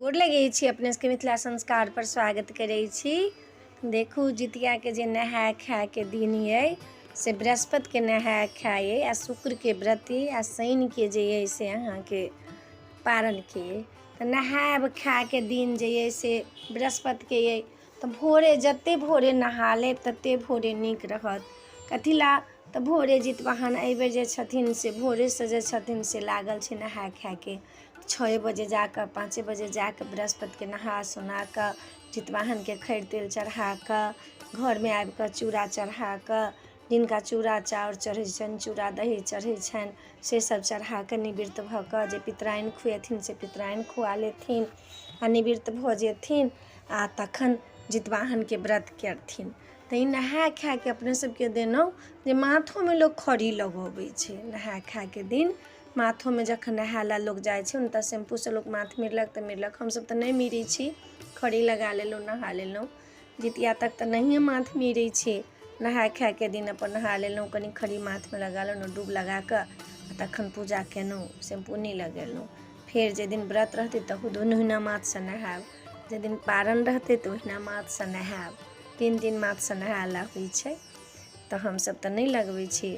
गोर लगै छी अपने सबके मिथिला संस्कार पर स्वागत करै छी। देखू जितियाके जे नहाय खायके दिन अइ से बृहस्पतिके नहाय खाय अइ आ शुक्रके व्रत अइ आ शनिके जे अइ से अहाँके पारणके अइ। तऽ नहायब खायके दिन जे अइ से बृहस्पतिके अइ, तऽ भोरे जतेक भोरे नहा लेब ततेक भोरे नीक रहत। कथी लए तऽ भोरे जितवाहन एहिबेर जे छथिन से भोरेसँ जे छथिन से लागल छै नहाय खायके। 6 बजे जा कऽ 5 बजे जा कऽ बृहस्पतिके नहा सोना कऽ जितवाहनके खैर तेल चढ़ा कऽ घरमे आबि कऽ चूड़ा चढ़ा कऽ, जिनका चूड़ा चाउर चढ़ै छनि, चूड़ा दही चढ़ै छनि, से सब चढ़ा कऽ निवृत्त भऽ कऽ जे पितराइन खुएथिन से पितराइन खुआ लेथिन आ निवृत्त भऽ जेथिन आ तखन जितवाहनके व्रत करथिन। तऽ ई नहाय खायके अपने सबके देलहुँ जे माथोमे लोक खड़ी लगबै छै नहाय खायके दिन। माथोमे जखन नहाय लए लोक जाइ छै तऽ शैम्पूसँ लोक माथ मिरलक तऽ मिरलक, हमसब तऽ नहि मिरै छी, खड़ी लगा लेलहुँ, नहा लेलहुँ। जितिया तक तऽ नहिए माथ मिरै छी। नहाय खायके दिन अपन नहा लेलहुँ, कनि खड़ी माथमे लगा लेलहुँ, डूब लगा कऽ आ तखन पूजा केलहुँ, शैम्पू नहि लगेलहुँ। फेर जाहि दिन व्रत रहतै तहू दिन ओहिना माथसँ नहायब, जाहि दिन पारण रहतै तऽ ओहिना माथसँ नहायब। 3 दिन माथसँ नहाय लए होइ छै। तऽ हमसब तऽ नहि लगबै छी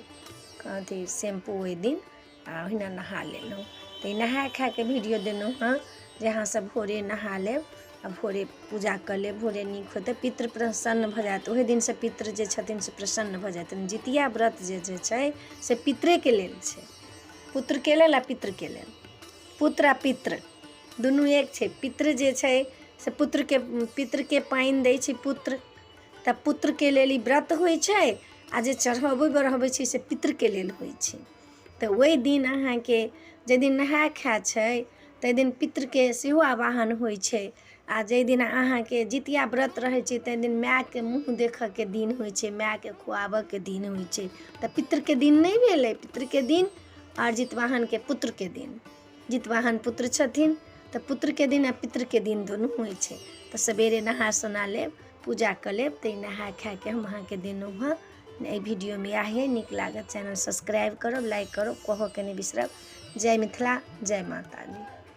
अथी शैम्पू ओहि दिन आ ओहिना नहा लेलहुँ। तऽ ई नहाय खायके वीडियो देलहुँ हँ जे अहाँसब भोरे नहा लेब आ भोरे पूजा कऽ लेब, भोरे नीक होतै, पितृ प्रसन्न भऽ जायत। ओहि दिनसँ पितृ जे छथिन से प्रसन्न भऽ जेथिन। जितिया व्रत जे जे छै से पितरेके लेल छै, पुत्रके लेल आ पितृके लेल। पुत्र आ पितृ दुनू एक छै। पितृ जे छै से पुत्रके, पितृके पानि दै छै पुत्र, तऽ पुत्रके लेल ई व्रत होइ छै आ जे चढ़बै बढ़बै छै से पितृके लेल होइ छै। तऽ ओहि दिन अहाँके जाहि दिन नहाय खाय छै ताहि दिन पितृके सेहो आवाहन होइ छै आ जाहि दिन अहाँके जितिया व्रत रहै छै ताहि दिन मायके मुँह देखऽके दिन होइ छै, मायके खुआबऽके दिन होइ छै। तऽ पितृके दिन नहि भेलै, पितृके दिन आओर जितवाहनके पुत्रके दिन। जितवाहन पुत्र छथिन तऽ पुत्रके दिन आ पितृके दिन दुनू होइ छै। तऽ सवेरे नहा सोना लेब, पूजा कऽ लेब। तऽ ई नहाय खायके हम अहाँके देलहुँ हँ एहि वीडियोमे। इएह अइ, नीक लागत चैनल सब्सक्राइब करब, लाइक करब, कहऽके नहि बिसरब। जय मिथिला, जय माता दी।